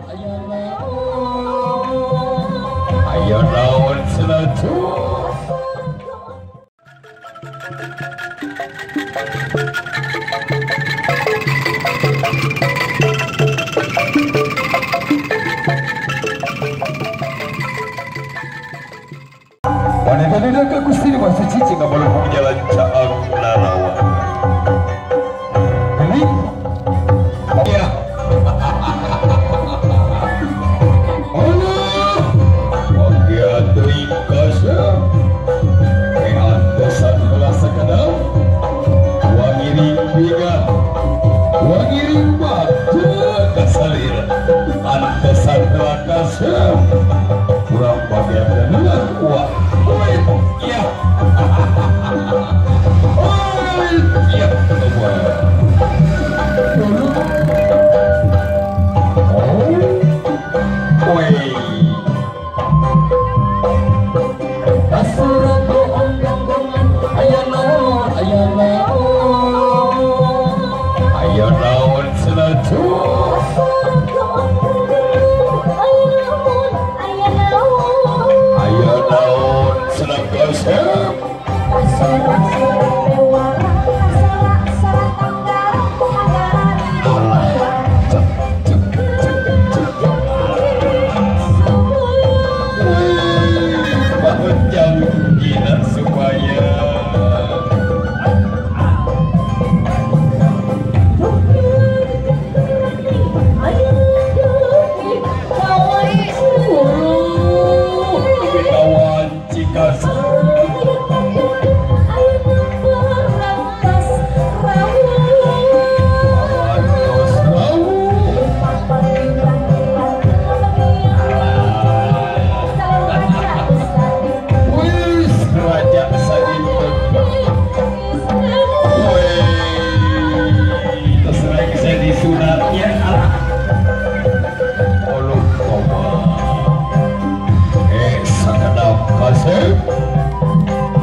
Aya naon cenah Wanita ka Gusti masa cici ngabalung jalan caang lalawan. Ini ya. Allah. Bagian deui kasep. Antosan heula sakedap. Wangiring biga. Wangiring batu kasalira. Antosan heula kasep. Urang bagian heula kuat. Ya. Oh, ya. Aya naon cenah Aya naon cenah kasep.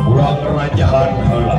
Urang rajahan heula.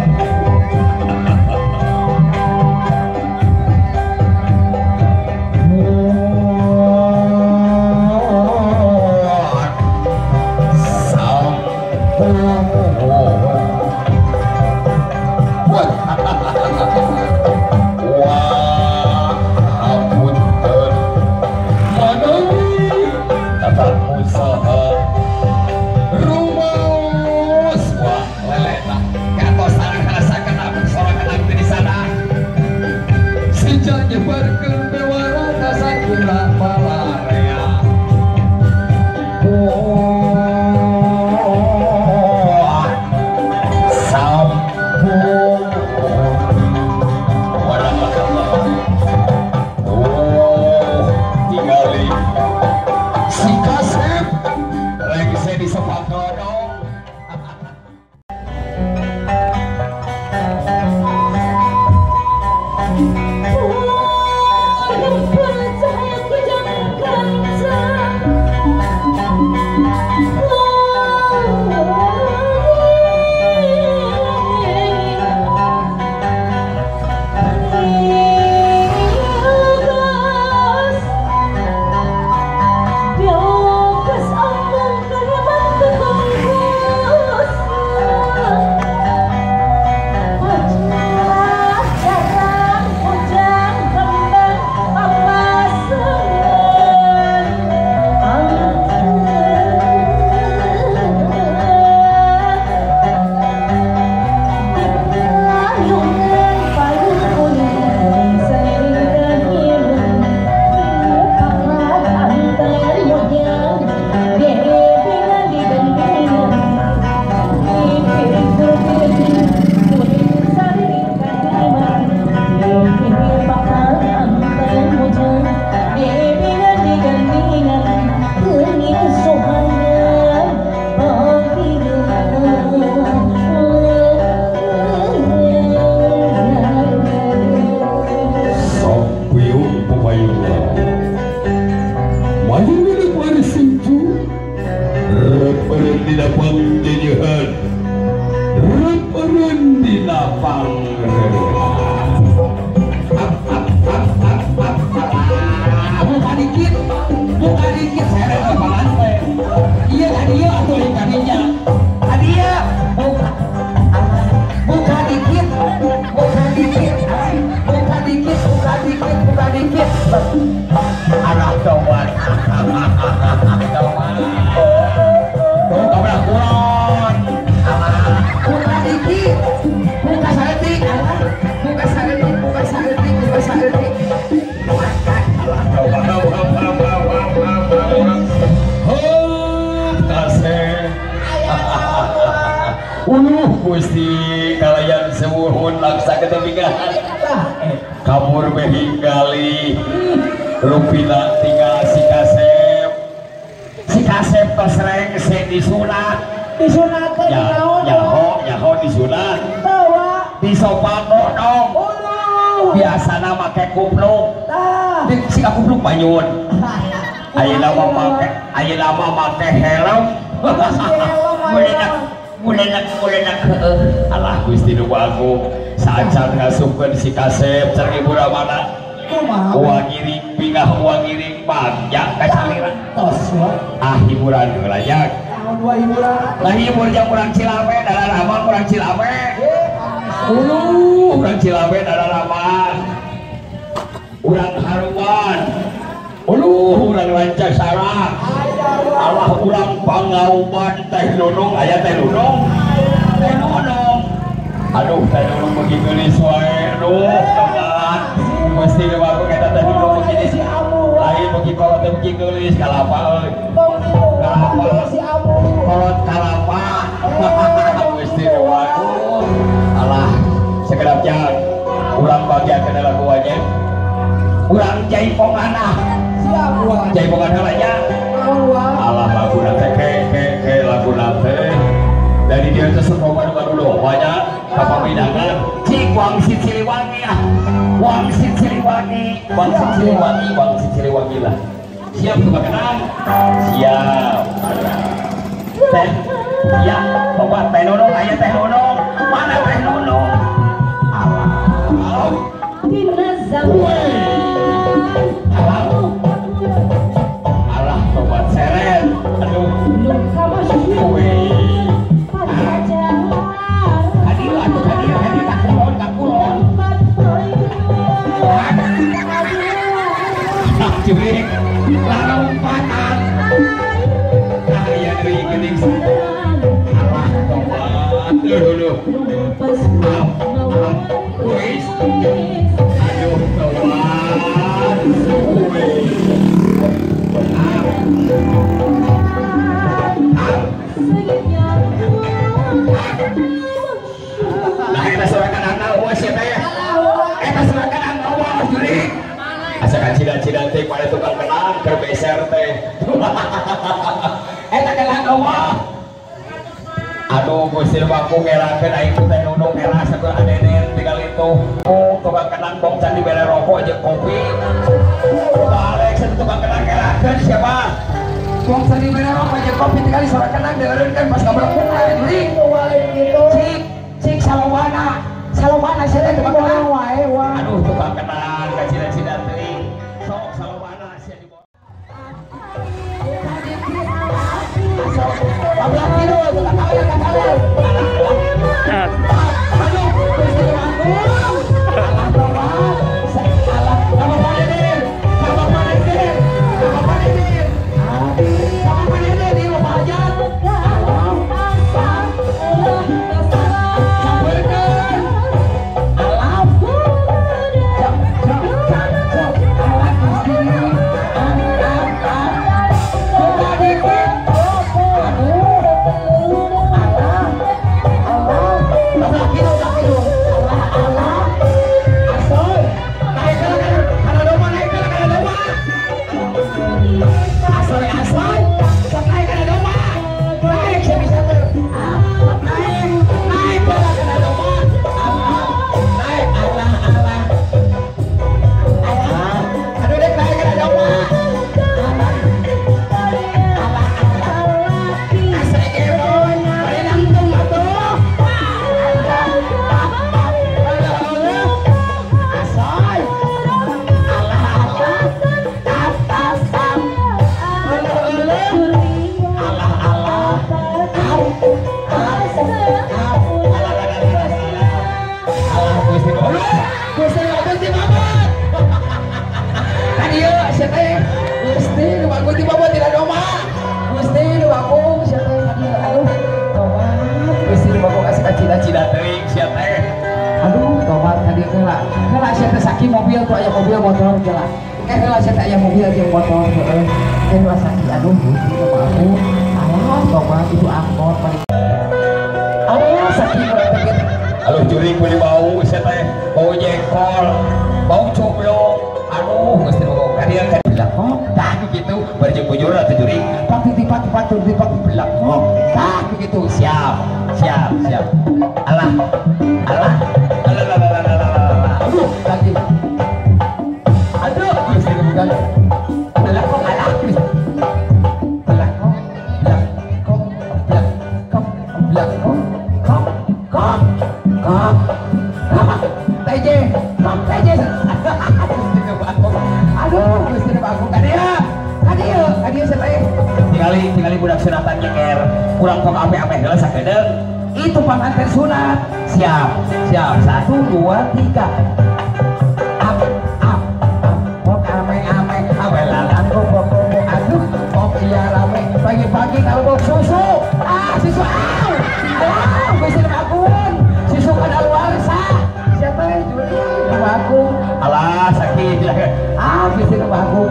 Buka dikit seret ke lantai. Iya kadieu atuh lain kadinya. Kadieu buka. Buka dikit. Buka dikit. Buka dikit, buka dikit, buka dikit. Alah tobat. Tobat. Tuh kabelah kulon. Buka dikit. Buka saeutik. Buka saeutik, buka saeutik, buka saeutik. Uluh Gusti kalayan semuhun laksa ketepingan kabur behinggali rupina tinggal si kasep tos rengse disunat disunat teh naon nyaho nyaho disunat disopan dong biasana make kupluk si kupluk banyun ayeuna mah make ayeuna mah make helm mulenak mulenak heueuh alah Gusti nu agung saacan ngasupkeun si kasep cer ibu ramana kumaha uang ngiring bingah uang ngiring bagja ka salira tos ah hiburan heula nya naon wae hiburan lah hibur jang urang Cilame dararaman urang Cilame uluh urang Cilame dararaman urang Haruan uluh urang Rancasara Allah urang Pangauban teh nunung aya teh nunung teh nunung aduh teh nunung beuki geulis wae aduh tobat mesti nu aku eta teh nunung beuki si amu lain beuki kolot teh beuki geulis kalapa euy kalapa si amu kolot kalapa mesti nu aku alah sekedap jang urang bagian kana lagu nya urang jaipongan ah siap wah jaipongan heula nya alah lagu nate ke lagu nate dari dia itu semua baru banyak kapaminangan cik wangsit Siliwangi ah wangsit Siliwangi wangsit Siliwangi wangsit Siliwangi lah siap kebakaran siap teh ya bapak teh nunung ayah teh nunung mana teh nunung alah alah tobat seret aduh wih hadir atuh hadir hadir kakulon kakulon jurik larompatan ah iya deui geuning alah tobat duh wis aduh tobat wih. Nah, eta sorakan anak eueuh sia teh. Eta sorakan anak eueuh jurik. Asa kacida-cida teh pada tukang kenang keur beser teh. Eta kenang eueuh. Aduh Gusti aku ngerakeun aing teh nunung era sakur adenen tinggal itu. Oh, tukang kenang bong can dibere rokok jeung kopi. Balik satu tukang kenang ngerakeun siapa? Bong can dibere rokok jeung kopi tinggal sorak kenang deureunkeun pas kablekung jurik. Cik, cik salomana. Salomana sia teh tukang kenang wae wah. Aduh tukang kenang kacida-cida teuing. Sok salomana sia di bawah. Kabelah kidul tukang kaler kaler. Aduh Gusti agung. Alah tobat. Alah ka Bapak Deden. Ka Bapak Deden. Ka Bapak Deden. Ka Bapak Deden ieu Bapak Hajat. Sampeurkeun. Alah. Jam jam jam jam. Alah Gusti. Buka dikit. Aduh. Alah. Alah. Kabelah kidul, kabelah kidul. Alah, alah. heula. Heula sia teh Saki mobil tuh aya mobil motor heula. Engke heula sia teh aya mobil jeung motor heeh. Engke heula Saki aduh Gusti sama aku. Alah tobat itu angkot paling. Alah Saki urang teh kitu. Aduh jurig meuli bau sia teh, bau jengkol, bau coblo. Aduh geus teu boga ka dieu ka belakang. Tah kitu bari jeung bujur atuh jurig. Pak titipak pak titipak belakang. Tah kitu siap. Siap, siap. Alah. Alah. Alah alah alah alah alah. Aduh lagi. Aduh geus teu boga. Belakang alah. Belakang belakang belakang belakang kok kok kok. TJ, kok TJ. Aduh, geus teu aku ka dieu. Ka dieu, ka dieu sia teh. Tingali budak sunatan nyeker. Kurang kok ame-ame heula sakedeung. Itu panganten sunat. Siap, siap. 1 2 3. Up up up. Kok ame-ame, ame lalang kok kok aduh, kok iya rame. Pagi-pagi kalau bok susu. Ah, susu au. Alah, geus teu akun. Susu kadaluarsa. Siapa yang juri sama aku? Alah, sakit. Ah, geus teu aku.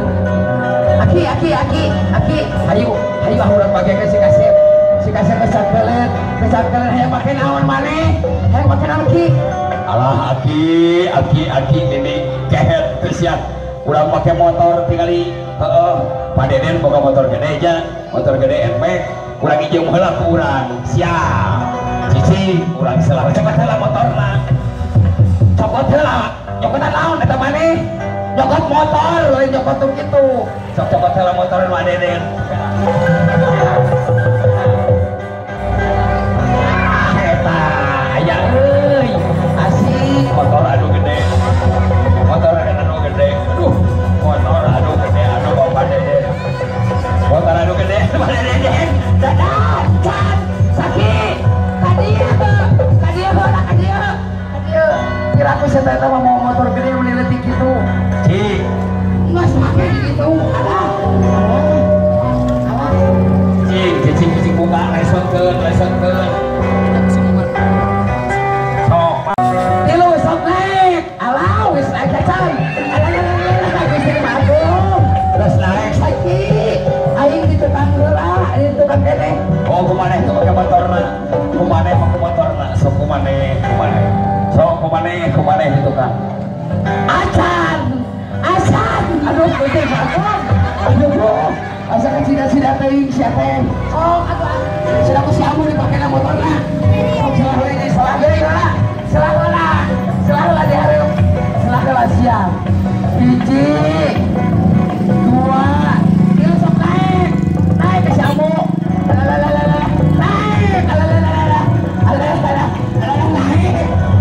Aki, aki, aki, aki. Hayu, hayu ah urang pake si kasep. Si kasep kesakelet, kesakelet hayang make naon maneh? Hayang make naon ki? Alah, aki, aki, aki ini kehet teu siap. Urang make motor tingali. Heeh, Pak Deden boga motor gede nya, motor gede NMAX. Urang ijeum heula ku urang. Siap. Cici, urang selah cepet heula motorna. Copot heula, nyokotan naon eta maneh? Nyokot motor, lain nyokot tuh kitu. Sok copot heula motor Pak Deden. Ah, eta aya euy. Asik motor anu gede. Motor anu gede. Aduh, motor anu gede anu Bapak Deden. Motor anu gede Bapak Deden. Dadah, can, Saki. Ka dieu, ka dieu heula ka dieu. Ka dieu. Kira aku sia teh mah mau motor gede meuni leutik kitu. Cik, geus make di kitu. Alah. Alah. Cik, cicing cicing buka lesonkeun, lesonkeun. Sok. Tilu sok naik. Alah, geus naik acan. Alah, alah, geus teu mabuk. Geus naik Saki. Aing di tukang heula, di tukang keneh. Oh, kumaneh tuh make motorna. Kumaneh make motorna. Sok kumaneh, kumaneh. Sok kumaneh, kumaneh di tukang. Acan. Acan. Aduh, geus mabuk. Aduh, asa kacida-cida teuing sia teh. Sok atuh. Sia ku si Amu dipakena motorna. Sok salah heula ini, salah deui heula. Salah heula. Salah heula di hareup. Salah heula siap. 1 2 tilu sok naik. Naik ke si Amu. Lalalala. Naik. Lalalala. Alah, alah, naik.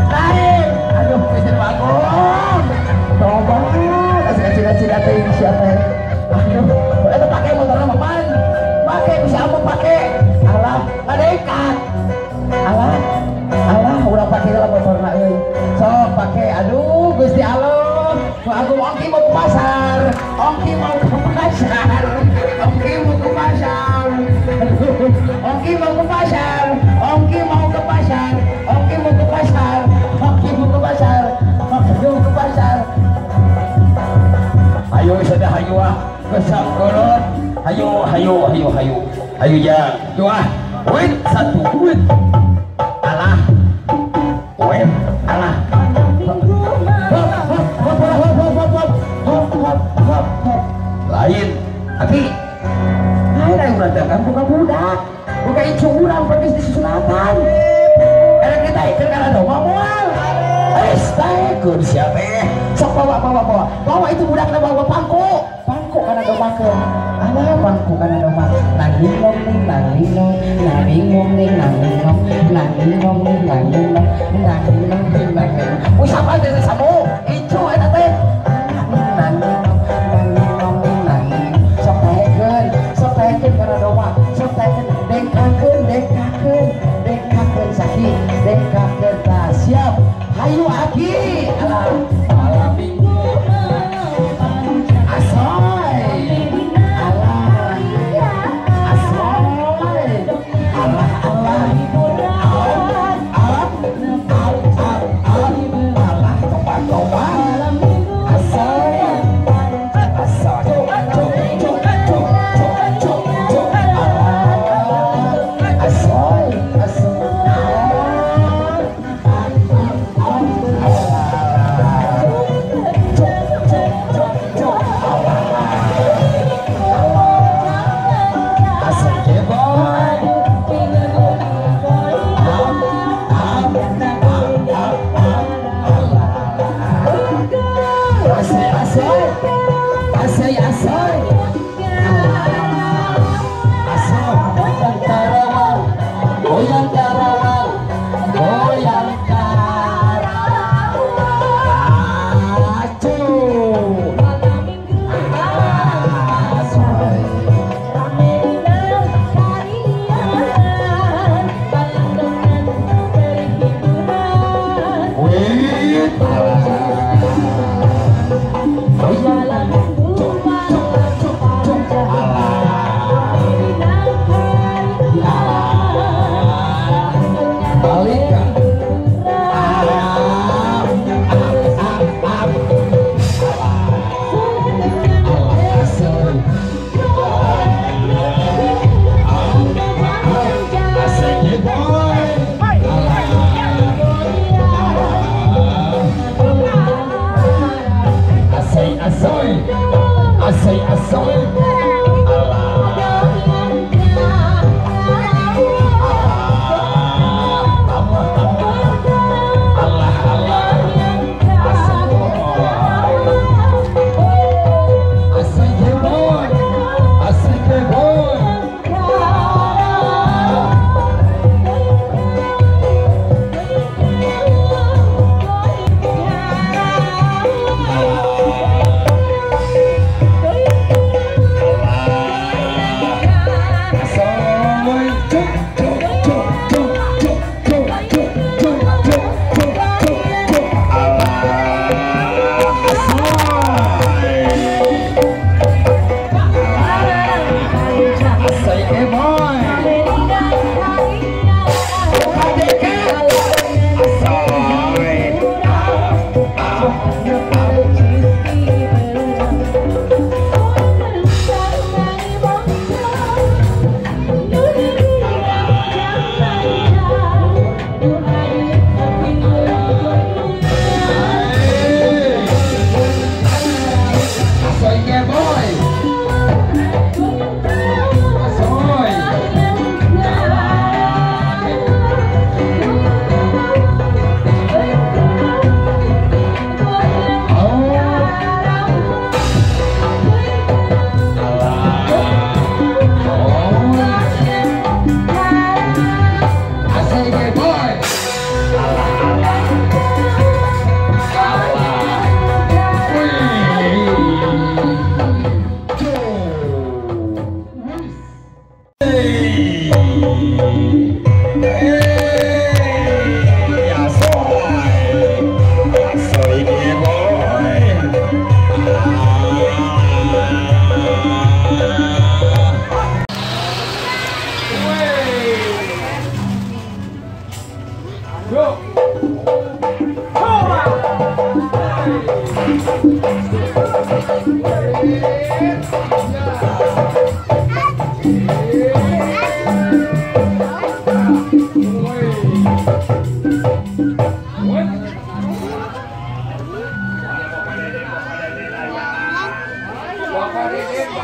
Naik. Aduh, geus bangun. Tobat. Asa kacida-cida teuing sia teh. Aduh, eta pake motorna mah pan. Pake ku si Amu pake. Alah, ngadekat. Alah, alah urang pake heula motorna euy. Sok pake. Aduh, Gusti Allah. Ku aku ongki mau ke pasar. Ongki mau ke pasar. Ongki mau ke pasar. Aduh, ongki mau ke pasar. Ongki mau ke pasar. Ongki mau ke pasar. Ongki mau ke pasar. Ongki mau ke pasar. Hayu sudah hayu ah. Kesang kolot. Hayu, hayu, hayu, hayu. Hayu jang. Dua. Wait, 1, wait. Alah. Wait, alah. Hop hop hop hop hop hop hop hop hop hop. Lain. Aki. Lain aing urang teh kan buka budak. Buka icu urang pergi di sunatan. Erek ditaikeun kana domba moal. Eh, taikeun sia teh. Sok bawa bawa bawa. Bawa itu budakna bawa pangku. Pangku kana domakeun. Alah pangku kana doma. Nang nong ning nang nong nang nong ning nang nong nang nong ning nang nong nang nong ning nang nong. Usapan teh samu. Icu eta teh. Nang nong nang nong ning nang nong. Sok taikeun, sok taikeun kana doma. Sok taikeun dengkakeun, dengkakeun, dengkakeun Saki, dengkakeun tah siap. Hayu aki. Alah. Alah minggu Asoy. Alah. Asoy. Alah alah. Au au au au au. Alah.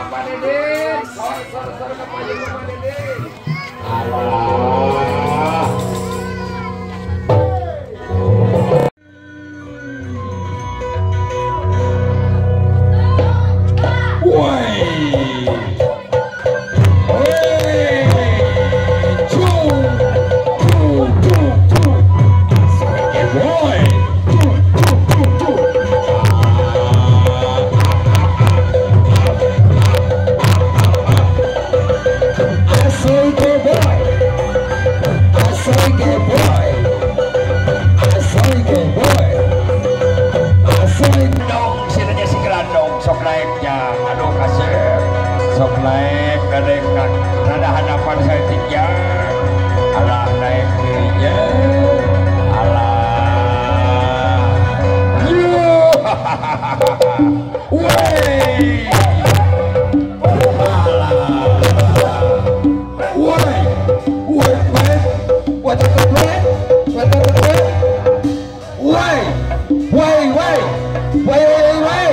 Bapak Deden. Sor kapayun Bapak Deden. Alah. Woi. Sok naik rada hadapan saya tinggi, alah naik tinggi, alah, woi, alah, woi, woi, woi, woi, woi, woi, woi, woi,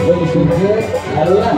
Belum surga, lalu lah.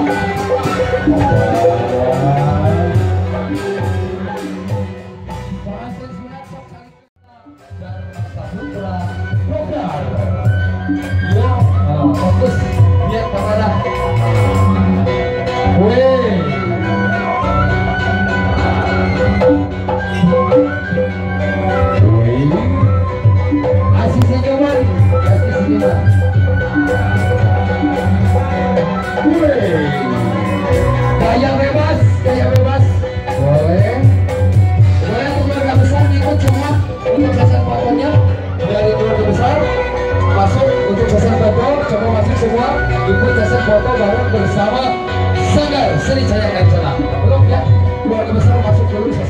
Untuk sesi foto, coba masuk semua. Ikut sesi foto bareng bersama Sanggar Seni Cahaya Kencana. Belum ya? Keluarga besar masuk dulu.